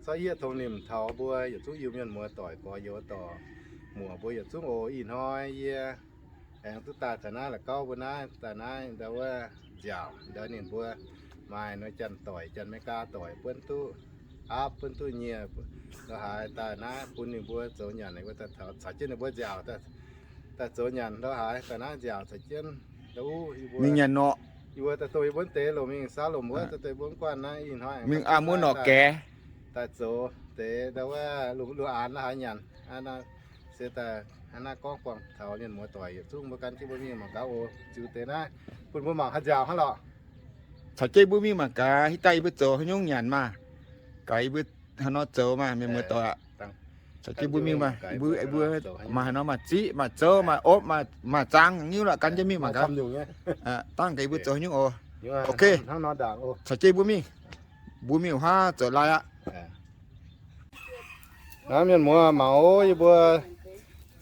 Zorqv yieqv tong nimc taux mbuo yietc zungv Iu-Mienh muoz-doic gorx-youz dorc muoc mbuo yietc zungv oc. Ih hnoi yie aengx duqv daaih taux naaiv la'gauv mbuo naaiv, daaih naaiv ndau wuov nziaauc ndau ninh mbuo maaih nor janx-doic, janx Meigaa doic buonv duqv aapv, buonv duqv nyieh lo haaix daaih naaiv bun ninh mbuo zoux nyanc, ninh mbuo caux jienv ninh mbuo nziaauc daaih zoux nyanc lo haaix daaih naaiv nziaauc caux jienv ndau wuov mingh nyanc norqc. Yie mbuo daaih dongh yie mbuo deix longc mingh saauv lomc wuov, daaih dongh yie mbuo guanh naaiv ih hnoi aengx mingh aa muonv norqc gaeqv daaih zoux deix ndau wuov luoqc aanx lo haaix nyanc. Se daaih hnangv naaiv gorngv buangh taux mienh muoz-doic yietc zungv mbuo gan jienv mbuo mingh mangc gaax oc. Ziux deix naaiv bun mbuo mangc haaix nziaauc hnangv lorqc. Caux jienv mbuo mingh mangc gaax, hitv daaih yie mbuo zoux haaix nyungc nyanc maah. Gaax yie mbuo haaix nor zoux maah, mienh muoz-doic aqv. Caux jienv mbuo mingh maah, yie mbuo, yie mbuo maaih haaix nor maaih ziqv, maaih zouv, maaih opv, maaih zaang nyungc lorqc, gan jienv mingh mangc gaax. Dangh gaax yie mbuo zoux haaix nyungc oc. Ok, caux jienv mbuo mingh. Mbuo mingh wuov haav zoux lai aqv. Naaiv mienh muoz mangc oc, yie mbuo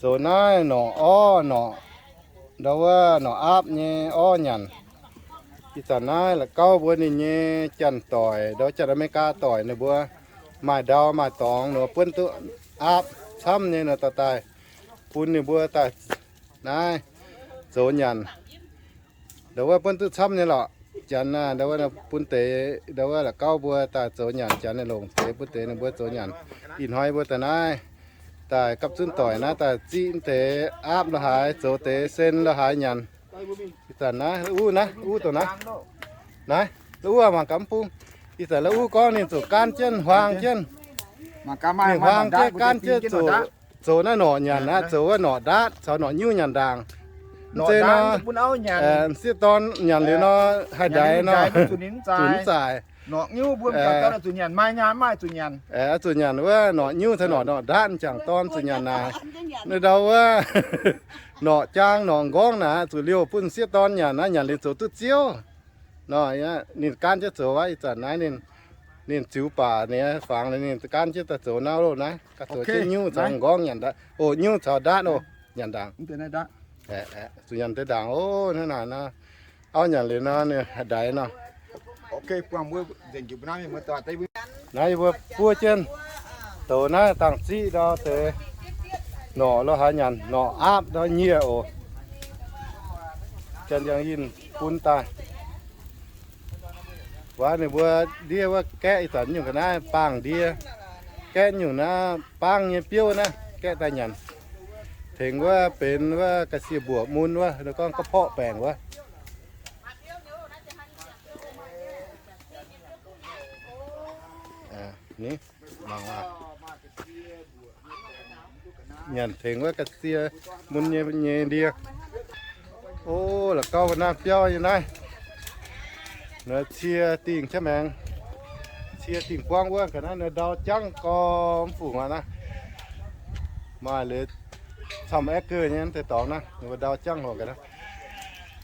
zoux naaiv norqc orv, norqc, ndau wuov norqc aapv nyei orv nyanc. Ih zanc naaiv la'gauv mbuo ninh nyei janx-doic, ndau wuov janx Aa^me^li^gaa doic ninh mbuo maaih ndau maaih dorngx nor buonv duqv aapv camv nyei nor dorh daaih bun ninh mbuo daaih naaiv zoux nyanc. Ndau wuov buonv duqv camv nyei lorqc. Janx aah, ndau wuov bun deix, ndau wuov la'gauv mbuo daaih zoux nyanc, janx ninh longc deix bun deix ninh mbuo zoux nyanc. Ih hnoi mbuo daaih naaiv, daaih gapv zunv doic naaiv daaih ziqv deix aapv lo haaix, zoux deix sen lo haaix nyanc. Ih zanc naaiv, uv naaiv, uv dongh naaiv. Naaiv, uv mangc gaax mv bung. Ih zanc uv gorngv ninh zuqc gaanv jienv huaang jienv. Ninh huaang jienv gaanv jienv zoux, zoux naaiv norqc nyanc aqv, zoux wuov norqc ndaatv caux norqc nyuv nyanc ndaangc. Mv zeiz nor, m'sieqv dorn nyanc liuz nor haih ndaix nor, zuqc mv zaaic. Zuqc nyanc wuov norqc nyuv caux norqc, norqc ndaatv, m'jangc dorn zuqc nyanc naaic. Ndau wuov norqc jaang norqc m'nqorngv naaic zuqc liouh bun m'sieqv dorn nyanc naaiv, nyanc liuz zoux duqv ziouv. Nor, ninh gaanv jienv zoux aqv. Ih zanc naaiv ninh, ninh ziux baac ninh fangx, ninh gaanv jienv daaih zoux naaiv loh naaiv, zoux jienv nyuv caux m'nqorngv nyanc ndaatv oc, nyuv caux ndaatv oc, nyanc ndaangc. Zuqc nyanc deix ndaangc oc. Naaiv naaic nor, auv nyanc liuz nor ninh haih ndaix nor. Naaiv yie mbuo buov jienv douz naaiv dangh ziqv ndau deix norqc lo haaix nyanc, norqc aapv ndau nyieh oc. Janx yangh yinh bun daaih. Wuov ninh mbuo ndiev wuov gaeqv ih zanc nyungc ga'naaiv baangh ndie, gaeqv nyungc naaiv baangh nyei biouv naaiv gaeqv daaih nyanc. Tengx wuov benx wuov ga'sie mbuoqc mun wuov, gorngv ga'porqv baengc wuov. Nyanc tengx wuov ga'sie mun nyei, nyei ndie. O, la'gauv mbuo naaiv biauv nyei naaiv. Naaiv cie dingh jienv maengx, cie dingh buangv wuov ga'naaiv, naaiv ndau jangv gorx mv fungc aqv naaiv. Maaih liuz camv acre nyei deix dorngx naaiv, ninh mbuo ndau jangv horngc ga'naaiv.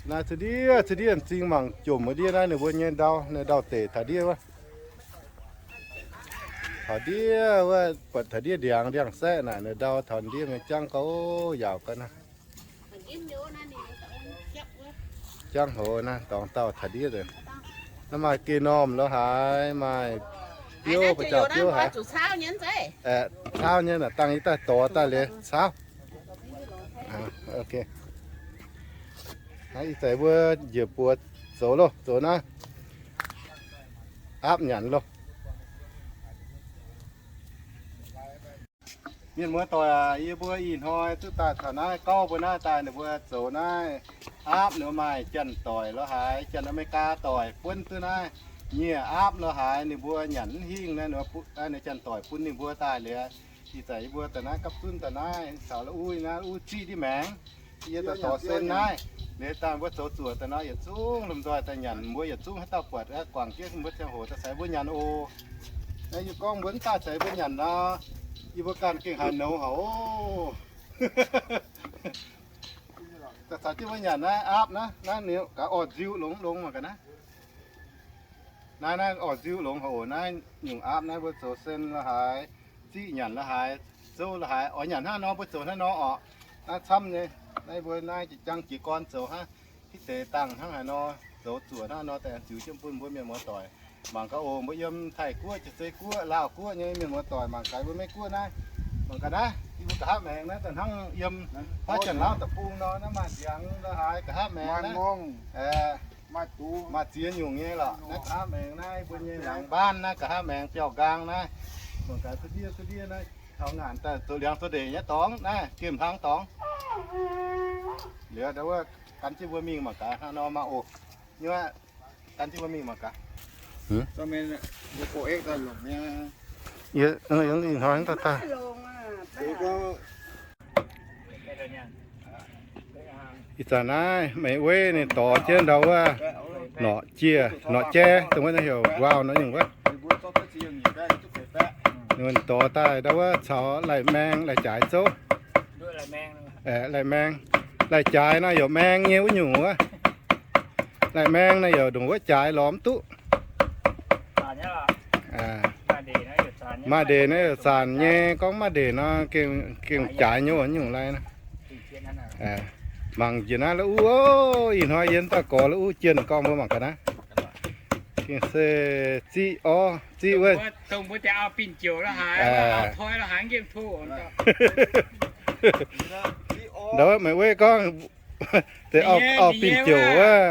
Naaiv za'ndiev, za'ndiev m'zing mangc jomc wuov ndiev naaiv, ninh mbuo nyei ndau, naaiv ndau deic taux ndiev wuov. Taux ndiev wuov, buatc taux ndiev ndiangx, ndiangx-saeqv naaic, ninh ndau taux ndiev nyei jangv gorx, yaauc ga'naaiv. Jangv hoz naaiv dorngx dauh taux ndiev nzengc. Naaiv maaih geh normh lo haaix, maaih biouv, ba'jauh biouv haic. Aeqv, caauv nyei naaic, dangh yie daaih dorh daaih liuz caauv. Naaiv ih zanc mbuo njiec buoz zoux loh, zoux naaiv aapv nyanc loh. Mienh muoz-doic aac, yie mbuo ih hnoi duqv daaih taux naaiv gauv mbuo naaiv daaih, ninh mbuo zoux naaiv aapv, ninh mbuo maaih janx-doic lo haaix, janx Aa^me^li^gaa doic buonv duqv naaiv nyieh aapv lo haaix, ninh mbuo nyanc mv hingh naaiv, ninh janx-doic bun ninh mbuo daaih liuz, ih zanc yie mbuo daaih naaiv gapv zunv daaih naaiv caux la'uv naaiv, uv ziqv ndiev maengx. Yie daaih dorh sen naaiv, liuz daaih mbuo zoux zuoqc daaih nor, yietc zungv lomh nzoih daaih nyanc, mbuo yietc zungv haaix dauh buatc guangc jienv mbuo ziangh hoc daaih caux mbuo nyanc oc. Naaiv yie gorngv mbuo mv daaih caux mbuo nyanc nor, yie mbuo ganh gengh haaix nouz haic oc. Daaih caux jienv mbuo nyanc naaiv aapv naaiv, naaiv ninh gaax orv nziuv longx longx mangc gaax naaiv. Naaiv naaiv orv nziuv longx haic oc. Naaiv nyungc aapv naaiv mbuo zoux sen lo haaix, ziqv nyanc lo haaix, zouv lo haaix, oix nyanc hnangv nor mbuo zoux hnangv nor orqc. Naaiv camv nyei. Naaiv mbuo naaiv jangv jiez gorn zoux hnangv, hitv deix dangh hnangv haaix nor, zoux zuoqc hnangv nor daaih ziux jienv bun mbuo mienh muoz-doic. Mangc gaax oc, mbuo yiem Taiv Guoqv, Jiex Zei Guoqv, Laauh Guoqv nyei mienh muoz doic, mangc gaax mbuo Meiv Guoqv naaiv. Mangc gaax naaiv, yie mbuo nqa'haav maengx naaiv daaih hnangv yiem haav Janx-Lauv deic-bung nor, naaiv maaih ndiangx la'haaix nqa'haav maengx naaiv. Maaih ziex nyungc nyei lorqc. Naaiv nqa'haav maengx naaiv, mbuo nyei laangz mbaanv naaiv nqa'haav maengx biauv-nqaang naaiv. Mangc gaax cuotv ndiev cuotv ndiev naaiv, taux ngaanc daaih zoux liangx zoux ndeic nyei dorngx naaiv, gemh hlang dorngx. Liuz ndau wuov gan jienv mbuo mingh mangc gaax hnangv nor maah oc. Nyuoqv gan jienv mbuo mingh mangc gaax. Ih hnoi daaih daaih. Ih zanc naaiv Meih Weiv ninh dorh jienv ndau wuov norqc jiex, norqc jaiv, dongh wuov naaiv heuc ground nor nyungc wuov. Ninh dorh daaih ndau wuov caux lai-maeng lai-jaaix zouv. Aeqv, lai-maeng, lai-jaaix naaiv youc maeng nyei wuov nyungc wuov. Lai-maeng naaiv youc ndongc wuov jaaix lorz mv duqv. Maaih ndeic naaiv youc zanc nyei, gorngv maaih ndeic nor gengh jaaix nyei wuov nyungc lai. Mangc njiec naaiv la'uv, ih hnoi yie dauh gorx la'uv jienh gorngv mbuo mangc gaax naaiv. Gengh se ziqv orv, ziqv wuov. Ndau wuov Meih Weiv gorngv, deix auv-bin jouc wuov,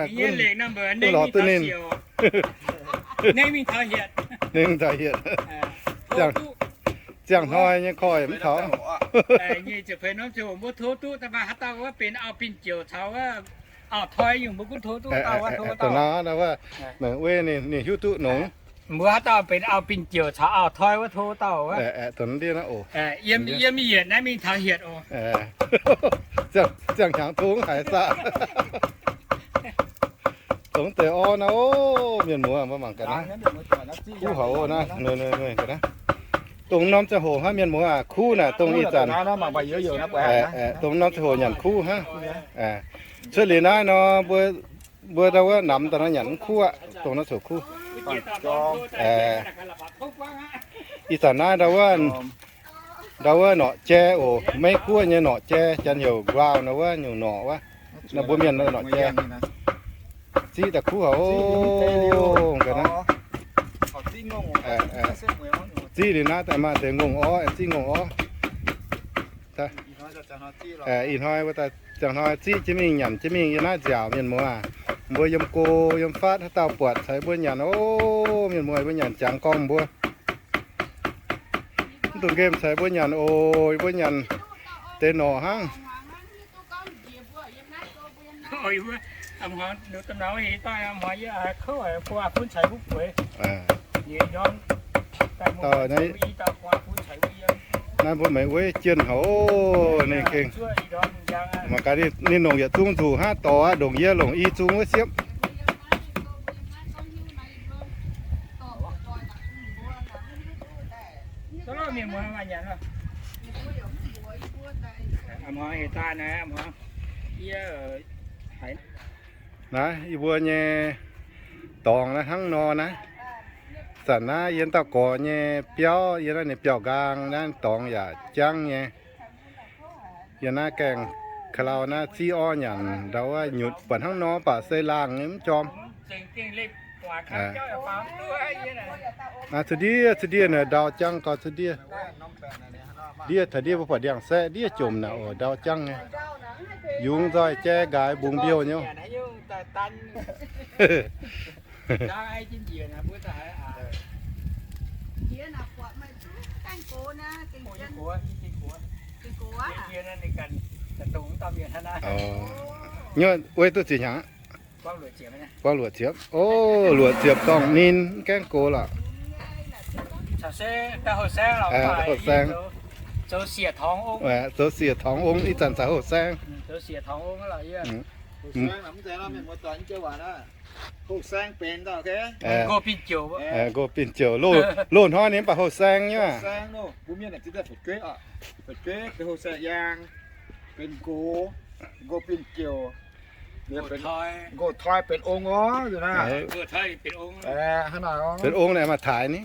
lorz duqv ninh. Ninh taux hietc. Ziangh hnoi nyei koiv mv taux. Dongh naaiv wuov, Meih Weiv ninh hiuv duqv nongx. Mbuo haaix dauh benx auv-bin jouc caux auv-toi wuov tov dauh wuov. Dongh ndiev naaiv oc. Yiem yietc naaiv mingh taux hietc oc. Ziangh hnyangx tov haaix saah. Dongh deix orv naaiv oc, mienh muoz mbuo mangc gaax naaiv. Kuv haic naaiv, dongh norm ziangh hoc hnangv mienh muoz aac, kuv naaic dongh ih zanc. Dongh norm ziangh hoc nyanc kuv hnangv. Cuotv liuz naaiv nor, mbuo ndau wuov namx daaih nor nyanc mv kuv aqv, dongh naaiv coc kuv. Ih zanc naaiv ndau wuov, ndau wuov norqc jai oc, Meiv Guoqv nyei norqc jai, janx heuc ground ndau wuov nyungc norqc wuov. Naaiv mbuo mienh norqc jai. Ziqv daaih kuv haic oc. Ziqv liuz naaiv daaih maaih deix ngongh orv, ziqv ngongh orv. Ih hnoi wuov daaih ziangh hnoi ziqv jienv mingh, nyanc jienv mingh yiem naaiv nziaauc, mienh muoz aac. Mbuo yiem go yiem fatv haaix dauh buatc caux mbuo nyanc oc, mienh muoz, mbuo nyanc jangx gorngv mbuo. Mv dungx nqemh caux mbuo nyanc oc, mbuo nyanc deix norqc hnangv. Naaiv mbuo Meih Weiv jienh haic oc, ninh gengh mangc gaax ninh nongc yietc zungv nzuqc hnangv dorc aqv, ndongc yie longc i zungv wuov siepv. Naaiv yie mbuo nyei dorngx naaiv hnangv nor naaiv. Zanc naaiv yie dauh gorx nyei biauv, yie naaiv ninh biauv-nqaang naaiv dorngx yaac jangv nyei. Yie naaiv gaengh ka'lau naaiv ziqv orv nyanc, ndau wuov nyutc buatc hnangv nor baac se laangh nyei mv jorm. Naaiv cuotv ndiev cuotv ndiev naaiv ndau jangv gau cuotv ndiev. Ndiev taux ndiev mbuo buatc ndiangx-saeqv ndiev jomc naaic oc, ndau jangv nyei. Yungz nzoih jai nqaaix mbungx mbiouh nyei. Nyuoqc weiv duqv ziex hnyangx. Buangv luoqc ziepc. O, luoqc ziepc dorngh ninh mv gaengh gox lorqc. Houh saeng, zoux siec torngx ong, ih zanc caux houh saeng. Nqox bin jouc, loz hnoi ninh mv baac houh saeng nyei. Nqox toi benx ong oc. Benx ong naaic maaih taaix ni.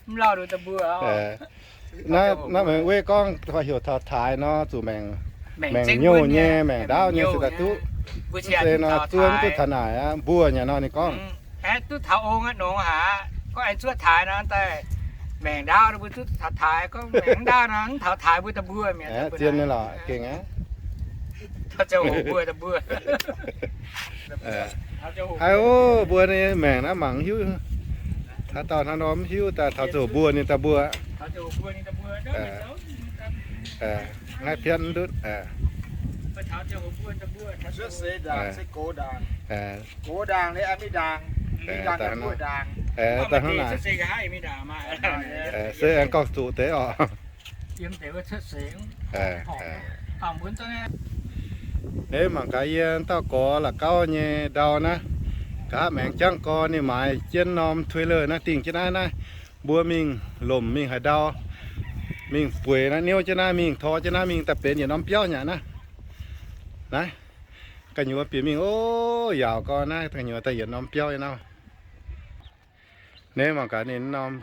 Mv lauh duqv da'mbuo. Naaiv meih weiv gorngv heuc taux taaix nor zuqc maengc. Maengc nyouh nyei, maengc ndaauv nyei se daaih duqv. Mv zeiz nor zuov duqv taux naaic aqv, mbuo nyanc nor ninh gorngv. Aengx duqv taux ong aqv nongx haic, gorngv aengx zuov taaix nor daaih maengc ndaauv mbuo duqv taux taaix, gorngv maengc ndaauv nor mv taux taaix mbuo daaih mbuo mi'aqv. Zien nyei lorqc, gengh aqv. Taux ziangh hoc mbuo daaih mbuo. Haiz o, mbuo nyei maengc naaiv mangc hiuv. Haaix dauh hnangv nor mv hiuv, daaih taux ziangh hoc mbuo ninh daaih mbuo. Naaiv piatv mv ndutv. Cuotv seix ndaangc se gox ndaangc. Gox ndaangc, mbuo ndaangc, daaih hnangv naaiv. Se aengx gauh zuqc deix oc. Naaiv mangc gaax yie dauh gorx la'gauv nyei ndau naaiv, nqa'haav maengx jangv gorn ninh maaiz jienv norm trailer naaiv dingh jienv naaiv, naaiv mbuo mingh lomc mingh haaix ndau, mingh bueix naaiv niouv jienv naaiv mingh tor jienv naaiv mingh daaih benx yietc norm biauv nyei naaiv. Naaiv gu'nyuoz bieqc mingh o, yaauc gorn naaiv gu'nyuoz daaih yietc norm biauv nyei nor. Naaiv mangc gaax ninh norm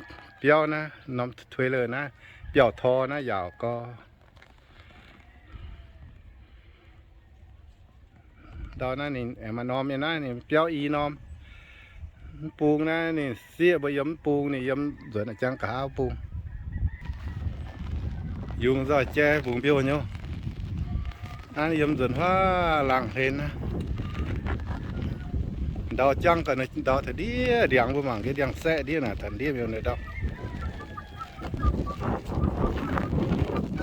biauv naaiv, norm trailer naaiv, biauv tor naaiv yaauc gorn. Ndau naaiv ninh aengx maaih norm nyei naaiv, ninh biauv i norm. Mv bung naaiv ninh sieqv mbuo yiem mv bung, ninh yiem nzuonx jangv nqa'haav mv bung. Yungz nzoih jai mbungx mbiouh nyei. Naaiv yiem nzuonx huaav laangh hlen naaiv. Ndau jangv ga'naaiv ndau taux ndiev ndiangx, mbuo mangc ndiev ndiangx-saeqv ndiev naaic taux ndiev mbiouh ndau.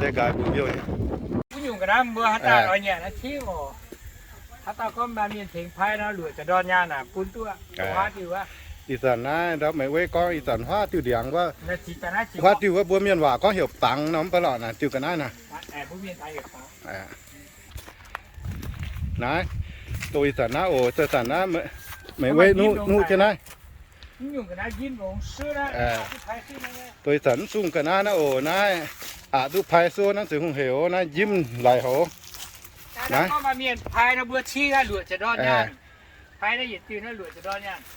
Jai nqaaix mbungx mbiouh nyei. Haaix dauh gorngv maaih mienh tengx pai nor, luoqc ziepc ndorn nyaanh naaic bun duqv. Ih zanc naaiv ndau Meix Weiv gorngv ih zanc huaav diuh ndiangx wuov, huaav diuh wuov mbuo mienh waac gorngv heuc bangx nor, mv baac lorqc naaic diuh ga'naaiv naaic. Naaiv, dongh ih zanc naaiv oc, zanc naaiv Meix Weiv nuqv jienv naaiv. Dongh ih zanc mv sung ga'naaiv naaiv oc, naaiv aqc duqv pai suov naaiv Ziouv Hungh heuc naaiv njimv laic hoc. Naaiv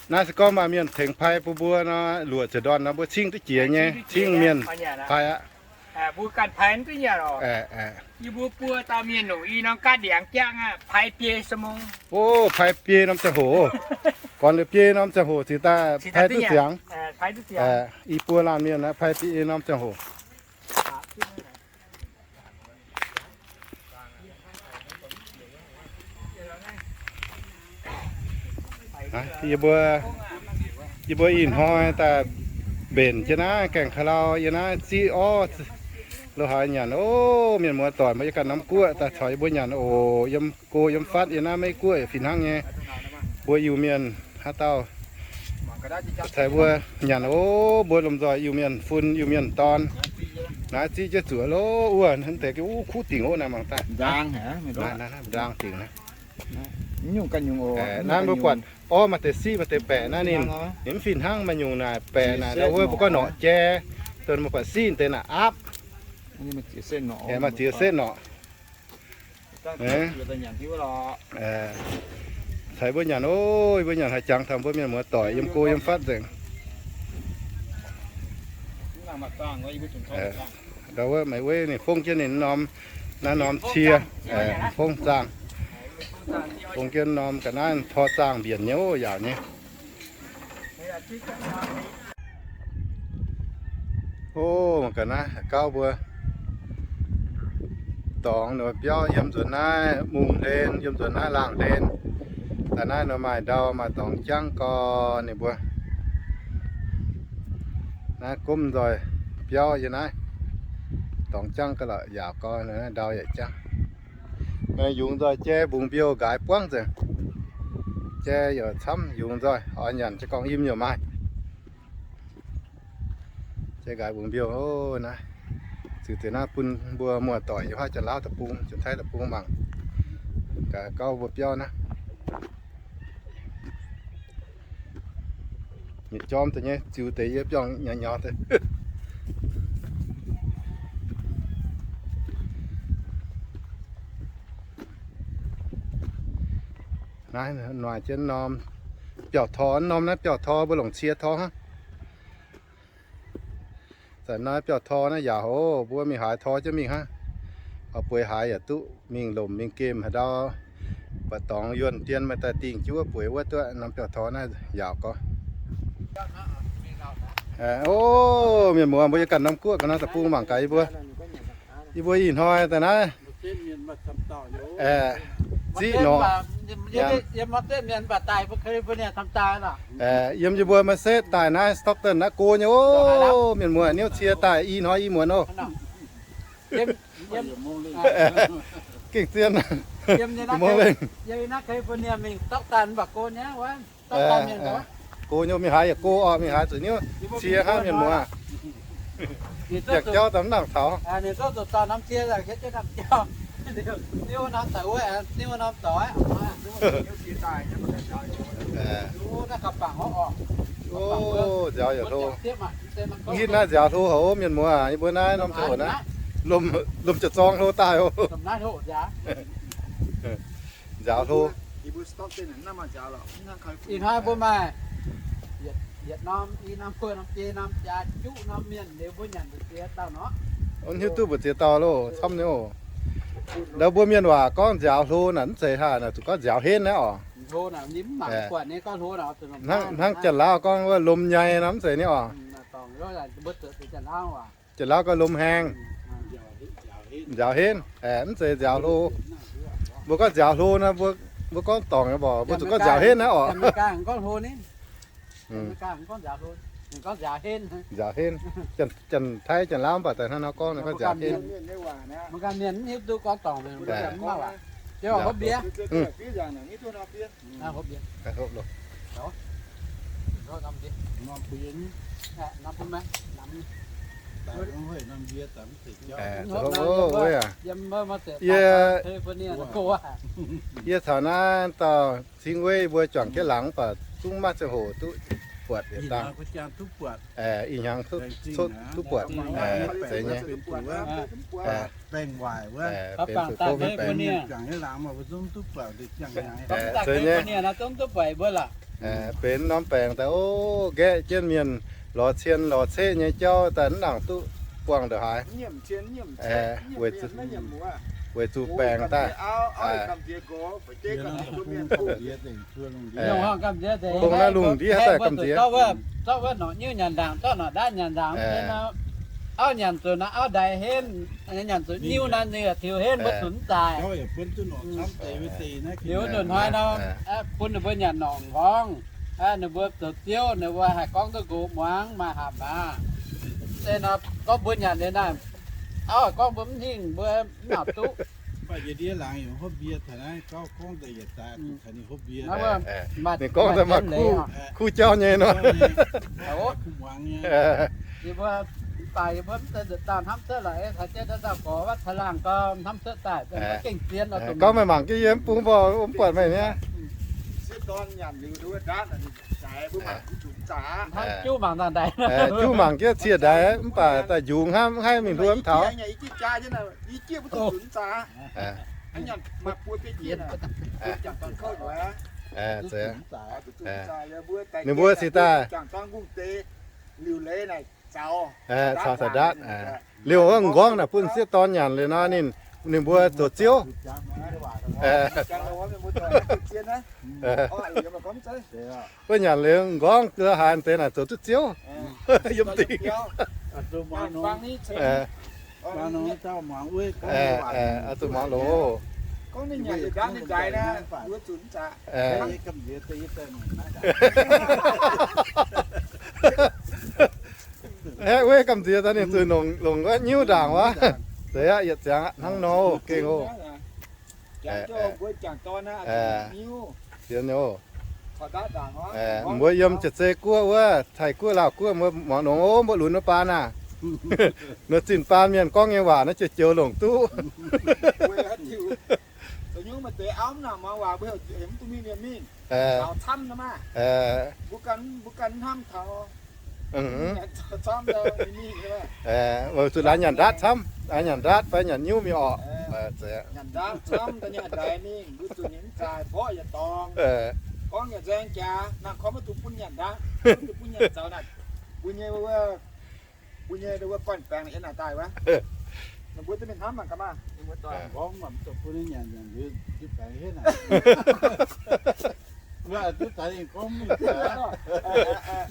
naaiv se gorngv maaih mienh tengx pai bun mbuo nor, luoqc ziepc ndorn nor mbuo cingv duqv jiex nyei, cingv mienh pai aqv. Mbuo ganh pai duqv nyanc oc. Yie mbuo buo dauh mienh longc i norm gaatv ndiangx jangv aqv, pai biei ชั่วโมง. O, pai biei norm ziangh hoc. Gorngv liuz biei norm ziangh hoc ziouc daaih pai duqv ziangx. I buo laanh mienh naaiv pai biei norm ziangh hoc. Yie mbuo, yie mbuo ih hnoi daaih mbenc jienv naaiv gaengh ka'lau yiem naaiv ziqv orv lo haaix nyanc. O, mienh muoz-doic mbuo yiem ganh norm guoqv daaih caux yie mbuo nyanc oc. Yiem go yiem fatv yiem naaiv Meiv Guoqv yaac fih hnangv nyei. Mbuo Iu-Mienh haaix dauh caux mbuo nyanc o, mbuo lomh nzoih Iu-Mienh fun Iu-Mienh dorn. Naaiv ziqv jienv zuoqc lo wuov hnangv deix wuov kuv dingc oc, naaiv mangc daaih. Ndaang dingc naaiv. Naaiv mbuo buatc orv maaih deix siqv maaih deix baeqc naaiv ninh, ninh mv fih hnangv maaih nyungc naaic baeqc naaic ndau wuov mbuo gorngv norqc jai, dongh mbuo buatc siqv deix naaic aapv. Maaih ziex setv norqc. Caux mbuo nyanc oc, mbuo nyanc haih jangx taux mbuo mienh muoz-doic yiem go yiem fatv nzengc. Ndau wuov Meix Weiv ninh fongv jienv ninh norm, naaiv norm cie, fongv zaangh. Fongv jienv norm ga'naaiv tor zaangh mbienc nyei oc, yaauc nyei. O, mangc gaax naaiv gauv mbuo dorngx ninh biauv yiem nzuonx naaiv mungh hlen, yiem nzuonx naaiv laangh hlen. Daaih naaiv nor maaih ndau maaih dorngx jangv gorn ninh mbuo. Naaiv gomv nzoih biauv yiem naaiv, dorngx jangv ga'lorqc yaauc gorn, ndau yaac jangv. Meih yungz nzoih jai mbungx mbiouh nqaaix buangv nzengc. Jai yaac camv, yungz nzoih oix nyanc jiez gorngv yiem yaac maaih. Jai nqaaix mbungx mbiouh oc naaiv. Ziux deix naaiv bun mbuo muoz-doic yiem haaix Janx-Laauv deic-bung, Janx-Taiv deic-bung mangc. Gaax gauv mbuo biauv naaiv. Nyietc jorm deix nyei, ziux deix yie biauv nyaux nyaux deix. Naaiv noic jienv norm biauv-tor, norm naaiv biauv-tor mbuo longc cie tor hnangv. Zanc naaiv biauv-tor naaiv yaac hoc mbuo mingh haaix tor jienv mingh hnangv. Oix bueix haaix yaac duqv mingh lomc mingh gemh haaix ndau. Buatc dorngx yuonh dien maaih daaih dingh jienv wuov bueix wuov duqv norm biauv-torv naaiv yaauc gorngv. O, mienh muoz, mbuo yiem ganh norm guoqv ga'naaiv deic-bung mangc gaax yie mbuo. Yie mbuo ih hnoi daaih naaiv ziqv norqc. Yiem yie mbuo Merced daaih naaiv Stockton naaiv go nyei o, mienh muoz, niouv cie daaih i hnoi i muonz o. Gengh zien, Mungv Lengh. Go nyei, mingh haaix yaac go oc, mingh haaix zuqc niouv cie hnangv, mienh muoz. Ziangh jauv daaih mv nangc taux. O, nziaaux yaac hlo. Ngitv naaiv nziaaux hlo haic, mienh muoz, yie mbuo naaiv norm ziangh hoc naaiv, lomh, lomh ziepc zorng hlo daaih o. Nziaaux hlo. Ih hnoi mbuo maaih yietc norm, i norm, buo norm, biei norm, jaax juqv norm mienh liuz mbuo nyanc mbu'ziex dauh nor. Mv hiuv duqv mbu'ziex dauh loh, camv nyei oc. Ndau mbuo mienh waac gorngv nziaaux hlo naaic mv zeiz haaix, naaic zuqc gorngv nziaaux henv naaiv oc. Hnangv Janx-Laauv gorngv wuov lomh nyei nor mv zeiz nyei oc. Janx-Laauv gorngv lomh haeng. Nziaaux henv, mv zeiz nziaaux hlo. Mbuo gorngv nziaaux hlo nor, mbuo gorngv dorngc nyei mborqc, mbuo zuqc gorngv nziaaux henv naaiv oc. Nziaaux henv. Janx-Taiv Janx-Laauv mv baac daaih hnangv nor gorngv, gorngv nziaaux henv. Yie, yie taux naaiv dauh cingv weiv mbuo juangc jienv laangz mv baac zungv maiv ziangh hoc duqv buatc yietc dangh. Ih hnyangx duqv buatc, zeiz nyei. Benx zuqc tov benx. Zeiz nyei. Benx norm baengc daaih, o, nqaeqv jienv mienh lorz cien lorz ceqv nyei jauv daaih mv nangc duqv buangh ndongc haaix. Weic zuqc baengc daaih. Kungx naaiv lungh ndiev daaih gamh nziex. Zorqv wuov norqc nyiuv nyanc ndaangc, zorqv norqc ndaatv nyanc ndaangc, auv nyanc zuqc naaiv auv ndaix henv, nyanc zuqc nyiuv naaiv ninh tiux henv, mbuo zunc mv zaaix. Liuz ndongc hnoi nor, bun ninh mbuo nyanc norqc nqorngv, ninh mbuo zoux ziouv, ninh mbuo haih gorngv duqv nqox muangx maaih hapc aqv. Se nor gorngv mbuo nyanc liuz naaiv, auv gorngv mbuo mv hingh, mbuo mv nangc duqv. Ninh gorngv daaih maaih kuv jauv nyei nor. Gorngv meih mangc jienv yie mv bung mborqc mv buatc meih niaa. Juv mangc jienv cie ndaix mv baac daaih njungx hnangv mv haih mingh hluo mv taux. Ninh mbuo cingx daaih caux taux ndaatv. Liuz wuov nqorngv naaic bun sieqv dorn nyanc liuz nor, ninh, ninh mbuo zoux ziouv. Wuov nyanc liuz nqorngv ga'haaix deix naaic zoux duqv ziouv. Yiem dingc. Zuqc muangx longx oc. Aeqv, weiv gamh nziex daaih ninh zuqc longc, longc wuov nyiuv ndaangc wuov. Zeiz aqv, yietc ziangx hnangv nor gengh oc. Zien oc. Mbuo yiem jiex zei guoqv wuov, Taiv guoqv, Laauh guoqv, mbuo muangx longx oc, mbuo lunx wuov baan aah. Nor zinh baan mienh gorngv nyei waac naaiv joux-joux longc duqv. Weic zuqc laaix nyanc ndaatv camv, laaix nyanc ndaatv fai nyanc nyiuv mingh orqc. Mbuo duqv mingh hnamv mangc gaax maah.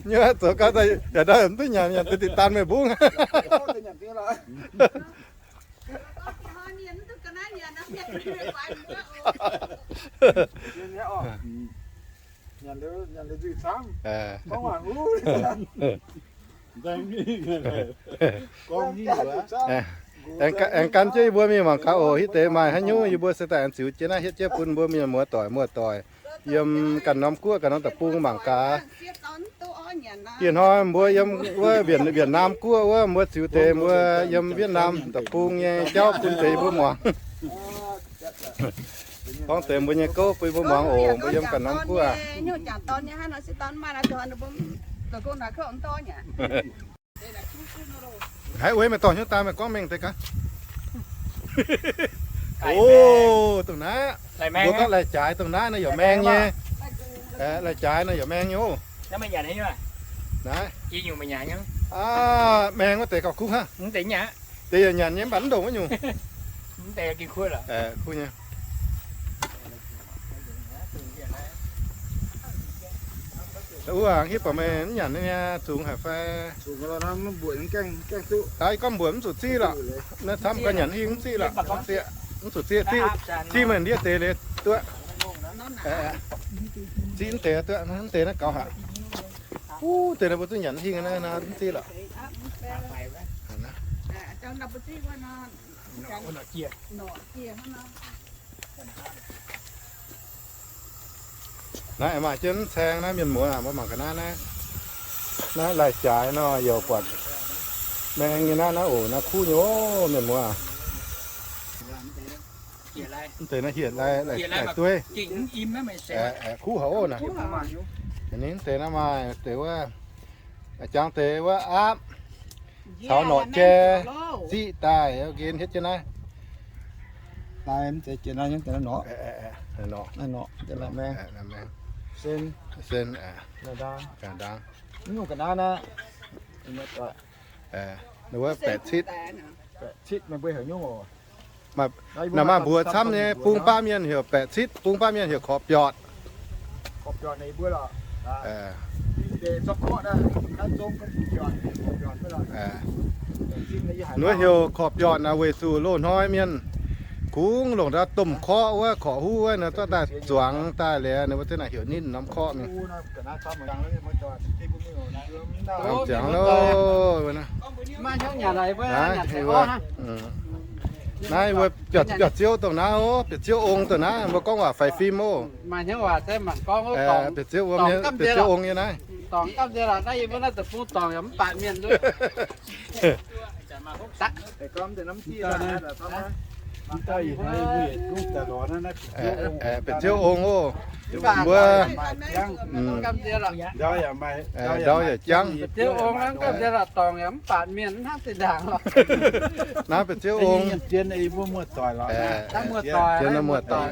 Nyoc zoux gau daaih yaac ndau mv duqv nyanc, nyanc deix dinh daan meih mbungv. Aengx gan jienv yie mbuo mingh mangc gaax oc. Hitv deix maaih haaix nyungc yie mbuo se daaih aengx ziux jienv naaiv hietv jienv bun mbuo mienh muoz doic muoz doic yiem ganh norm guoqv ganh norm deic-bung mangc gaax. Ih hnoi mbuo yiem wuov Việt, Việt Nam guoqv wuov, mbuo ziux deix mbuo yiem Vietnam deic-bung nyei jauv bun deix mbuo muangx. Gorngv deix mbuo nyei gouv bun mbuo muangx oc. Mbuo yiem ganh norm guoqv. Haiz ueix meih dorh hnyouv daaih, meih gorngv mengh deix gaax. O, dongh naaiv. Mbuo gorngv lai-jaaix dongh naaiv, naaiv yaac maeng nyei. Lai-jaaix naaiv yaac maeng nyei oc. Naaiv maeng wuov deix gauh kuv hnangv. Deix yaac nyanc nyei mv baac mv ndongc wuov nyungc. Kuv nyei. Wuov hitv baac meih mv nyanc nyei, zungx haic fai? Aa, ih gorngv mbuoqc mv zuqc ziqv lorqc. Naaiv camv gau nyanc hingh mv ziqv lorqc. Mv zuqc ziqv, ziqv meih ndiev deix leiz duqv. Ziqv mv deix duqv, mv deix naaiv gaux haic. Wuov deix naaiv mbuo duqv nyanc hingh naaiv mv ziqv lorqc. Naaiv maaih jienv caeng naaiv mienh muoz, mbuo mangc ga'naaiv naaiv. Naaiv lai-jaaix nor yaac buatc maeng nyei naaiv, naaiv oc, naaiv kuv nyei oc mienh muoz. Mv deix naaiv hietc lai, lai-dueiv. Kuv haic oc naaiv. Ninh mv deix naaiv maaih deix wuov, jangx deix wuov aapv caux norqc jai ziqv daaih, nqen hietv jienv naaiv. Sen, sen, wuov baeqc citv, naaiv maaih mbuox camv nyei, bung baav mienh heuc baeqc citv, bung baav mienh heuc korqv-biortc. Wuov heuc korqv-biortc naaiv weic zuqc loz-hnoi mienh kungx longc ndau domh korqv wuov, korqv huv wuov nor, zorqv daaih zuangx daaih liuz, ninh mbuo za'naaic heuc ninh norm korqv mingh. Ziangx loh, naaiv mbuo biauv-ziouv dongh naaiv oc, biauv-ziouv ong dongh naaiv, mbuo gorngv waac faix fim oc. Biauv-ziouv ong nyei naaiv. Biauv-ziouv ong oc. Mbuo ndau yaac jangv. Naaiv biauv-ziouv ong. Zien muoz-doic,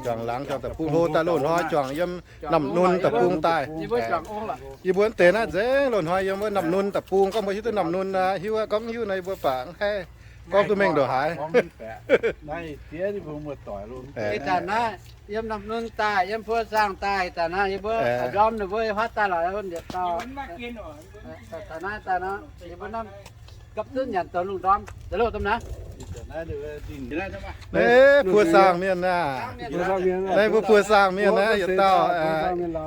juangc laangz juangc deic-bung hlo daaih loz-hnoi juangc yiem Namh Nun deic-bung daaih. Yie mbuo deix naaiv nzengc loz-hnoi yiem wuov Namh Nun deic-bung. Gorngv mbuo hiuv duqv Namh Nun aqv, hiuv aqv, gorngv hiuv naaiv yie mbuo baac mv haih gorngv duqv mengh ndongc haaix. Ih zanc naaiv yiem Namh Nun daaih, yiem Puo Saang daaih, ih zanc naaiv yie mbuo ndorm ninh mbuo huaav daaih lorqc, yietc dauh. Taux naaiv daaih nor, yie mbuo gapv zunv nyanc zoux lungh ndorm deix loh domh naaiv. Naaiv Puo Saang mienh aac, naaiv mbuo Puo Saang mienh naaiv yietc dauh.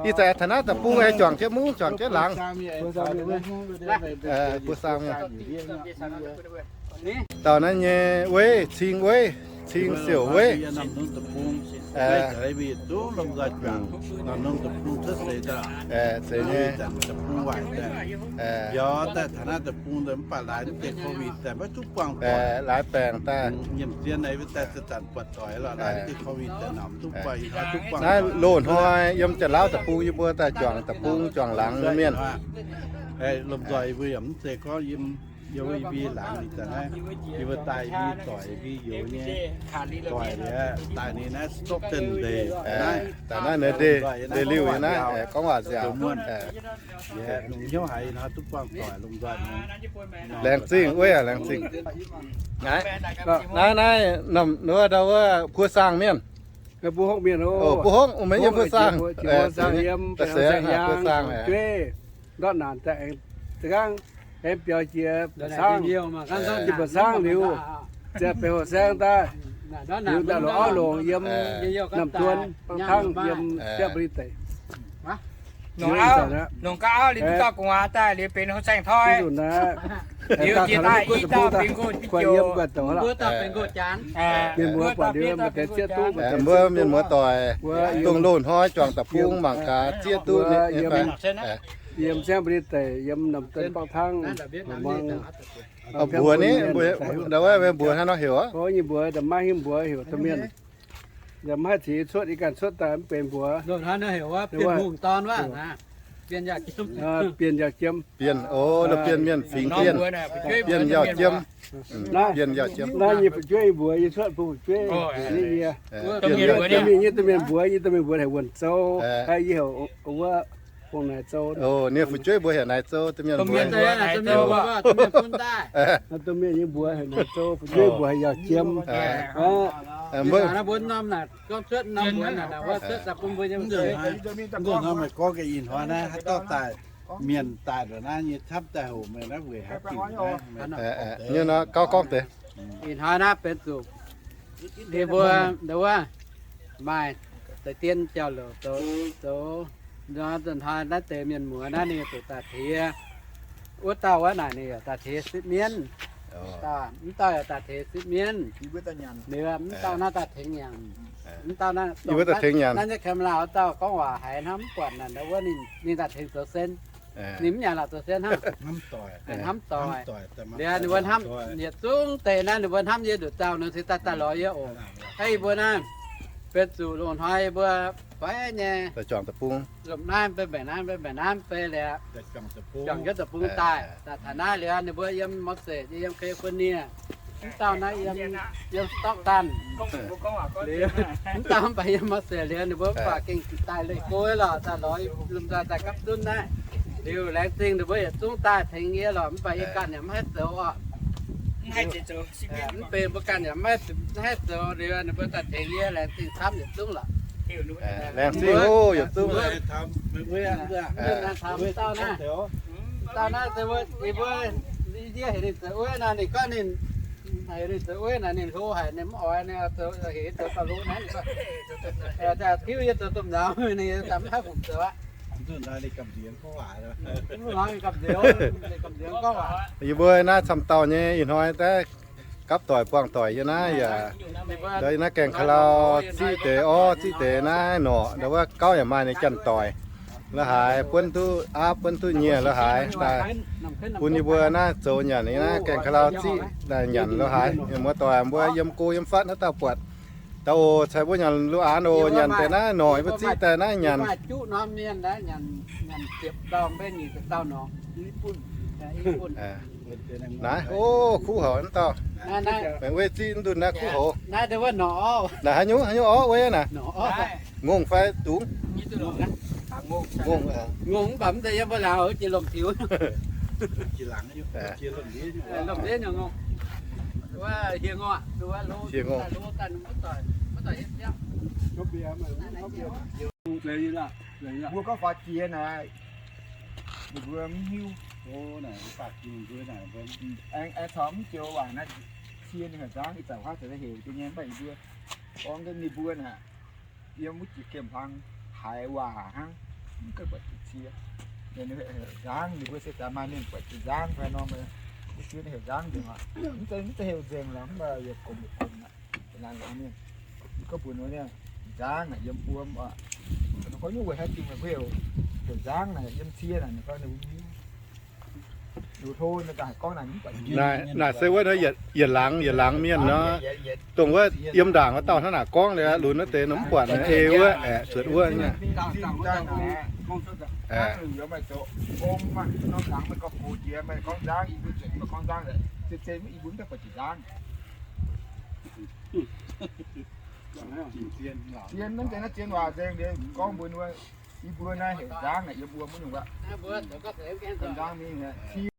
Ih zanc taux naaiv deic-bung aengx juangc jienv mungv juangc jienv laangz. Puo Saang mienh. Dauh naaiv nyei Weiv, Cing Weiv, Cing Siouc Weiv. Zeiz nyei. Laaix baengc daaih. Naaiv loz-hnoi yiem Janx-Laauv deic-bung yie mbuo daaih juangc deic-bung juangc laangz mienh. Yie mbuo i mbi laangz ninh daaih naaiv, yie mbuo daaih i mbi doic, i mbi youz nyei doic liuz, daaih ninh naaiv Stockton ndeic, daaih naaiv ndeic, ndeic liuh nyei naaiv, gorngv waac nziaauc. Lungh hnyouv haiz ih hnoi duqv buangh doic lungh nzoih. Laengz zingh wuov, laengz zingh. Naaiv, naaiv, naaiv, ndau wuov Puo Saang mienh. Mbuo hopv mienh, mbuo hopv, mbuo yiem Puo Saang, yiem Puo Saang, ndortv naanc daaih aengx za'gengh aengx biaux jiex Ba'saangv, jiex Ba'saangv liuz, ziouc benx Hoh Saeng daaih, liuz daaih longc auv longc yiem Namh Duon, Bangv Tangv, yiem Siemv Mbuo Liz deic. Longc gauh auv liuz duqv dauh gu'nguaaz daaih liuz benx Hoh Saeng toi. Liuz jiex daaih i dauh benx nqox, kuv yiem guanh zoux lorqc. Mienh muoz buatc liuz maaih deix zieqv duqv, mbuo mienh muoz doic dongh loz-hnoi juangc da'bung mangc gaax zieqv duqv. Yiem Siemv Mbuo Liz deic, yiem Namh Duon, Bangv Tangv, mbuox ni, ndau wuov mbuox hnangv nor heuc aqv. Nyei mbuox, maiv hingh mbuox heuc domh mienh. Maiv haih cingx cuotv, ih ganh cuotv daaih mv benx mbuox. Bienh Hungh dorn wuov, Bienh Yauh Jiem. Bienh, o, Bienh Mienh fingx Bienh, Bienh Yauh Jiem. Naaiv, Bienh Yauh Jiem, naaiv nyei fu'jueiv mbuox yie cuotv bun fu'jueiv. Nyei, nyei domh mienh mbuox, nyei domh mienh mbuox heuc Wuonh Zou, yie heuc wuov Fong Naaic Zou. O, ninh fu'jueiv mbuox heuc Naaic Zou, domh mienh mbuox. Domh mienh nyei mbuox heuc Naaic Zou, fu'jueiv mbuox heuc Yauh Jiem. Mbuo gorngv gaax ih hnoi naaiv haaix dauh daaih, mienh daaih ndongc naaiv nyei camv daaih hoc meih naaiv weic haaix diuc naaiv. Nyei nor gauh gorngv deix. Ih hnoi naaiv benx zuqc ninh mbuo ndau wuov maaih deix dien jauv-louc zoux, zoux nor, ih hnoi naaiv deix mienh muoz naaiv ninh zuqc daaih tengx wuov dauh wuov naaic ninh yaac daaih tengx sipv mienv. Mv dauh yaac daaih tengx sipv mienv. Liuz mv dauh naaiv daaih tengx nyanc. Mv dauh naaiv, naaiv nyei camera wuov dauh gorngv waac haiz hnangv mv buatc naaic ndau wuov ninh daaih tengx zoux sen. Ninh mv nyanc lorqc zoux sen hnangv. Hnamv doic. Liuz ninh mbuo hnamv yietc zungv deix naaiv ninh mbuo hnamv yie nduqc dauh nor se daaih daaih lorz yie oc. Hnangv yie mbuo naaiv, benx zuqc loz-hnoi yie mbuo fai nyei, lomh naaiv mv bei mbaengc naaiv, mv bei mbaengc naaiv mv bei liuz, juangc jienv deic-bung daaih, daaih taux naaiv liuz ninh mbuo yiem Mose, yie yiem California, mv dauh naaiv yiem, yiem Stockton. Liuz mv dauh mv baac yiem Mose liuz ninh mbuo mv baac gengh daaih leih go lorqc, daaih lorz lomh nzoih daaih gapv zunv naaiv. Liuz laengz zingh ninh mbuo yietc zungv daaih tengx yie lorqc, mv baac yie ganh yaac mv haih zoux oc. Mv benx mbuo ganh yaac mv haih zoux liuz ninh mbuo daaih tengx yie, laengz zingh camv yietc zungv lorqc. Laengz zingh oc yietc zungv. Dauh naaiv, dauh naaiv se mbuo, yie mbuo, yie heuc ninh zoux wuov naaic, ninh gorngv ninh, heuc ninh zoux wuov naaic ninh hlo haic, ninh mv oix, ninh zoux, heuc yie zoux gauh hlo naaiv, ninh gorngv, tiuv yie zoux domh nzaaux, ninh daaih mv haih fungc zoux aqv. Mv nor ninh gamh nziex gorngv waac. Yie mbuo naaiv camv dauh nyei ih hnoi daaih gapv doic buangh doic yie naaiv yaac, yie naaiv gaengh ka'lau ziqv deix orv ziqv deix naaiv norqc, ndau wuov gauv yaac maaih ninh janx-doic la'haaix buonv duqv aapv buonv duqv nyieh la'haaix daaih bun yie mbuo naaiv zoux nyanc. Yie naaiv gaengh ka'lau ziqv daaih nyanc la'haaix, mienh muoz doic mbuo yiem go yiem fatv haaix dauh buatc daaih oc, caux mbuo nyanc lu aanx oc. Nyanc deix naaiv norqc yie mbuo ziqv daaih naaiv nyanc. Naaiv, o, kuv houc naaiv dauh. Mv weic ziqv mv ndunh naaiv kuv houc. Naaiv haaix nyungc, haaix nyungc orv weic naaiv? Ngongh fai dungz? Ngongh, ngongh mv baac mv zeiz yiem mbuo laangz, jiex lomh tiux. Lomh ndiev nyei ngongh. Hieh ngongh. Hieh ngongh. Mbuo gorngv faaux jiex naaic, ninh mbuo mv hiuv. Aengx, aengx caux mv joux waac naaiv, cie ninh heuc nzangv, ih zanc huaav zoux hec nyei, mv baac yie mbuo gorngv ninh mbuo naaic, yiem wuov jiex gemh hlang haiz waac hnangv, mv gaengh buatc jiex cie. Ninh heuc nzangv, ninh mbuo se daaih maaih mienh buatc jiex nzangv fai norm, wuov sieqv heuc nzangv nzengc aqv. Mv zeiz, mv zeiz heuc nzengc lorqc, mv baac yietc gomh yietc gomh aqv. Ih zanc ninh gorngv mbuox ninh nzangv naaic yiem wuom oc. Gorngv nyungc weic haaix diuc mbuo heuc, heuc nzangv naaic yiem cie naaic, ninh gorngv ninh mv hiuv. Naaic, naaic se wuov yietc laangz, yietc laangz mienh nor, dongh wuov yiem ndaangc wuov dauh hnangv naaic gorngv liuz, lunx wuov deix nor mv buatc ei wuov aeqv, zuotc wuov nyei. Hnangv liuz maaih zoux om maah, norm hlang meih gorngv gox jiex, meih gorngv nzangv, i mbuo zuotc meih gorngv nzangv, zien-zien i mbuo mv daaih buatc jiex nzangv. Zien mv zeiz naaiv zien waac nzengc, gorngv mbuo, i mbuo naaiv heuc nzangv naaic yiem wuom wuov nyungc wuov. Nzangv mingh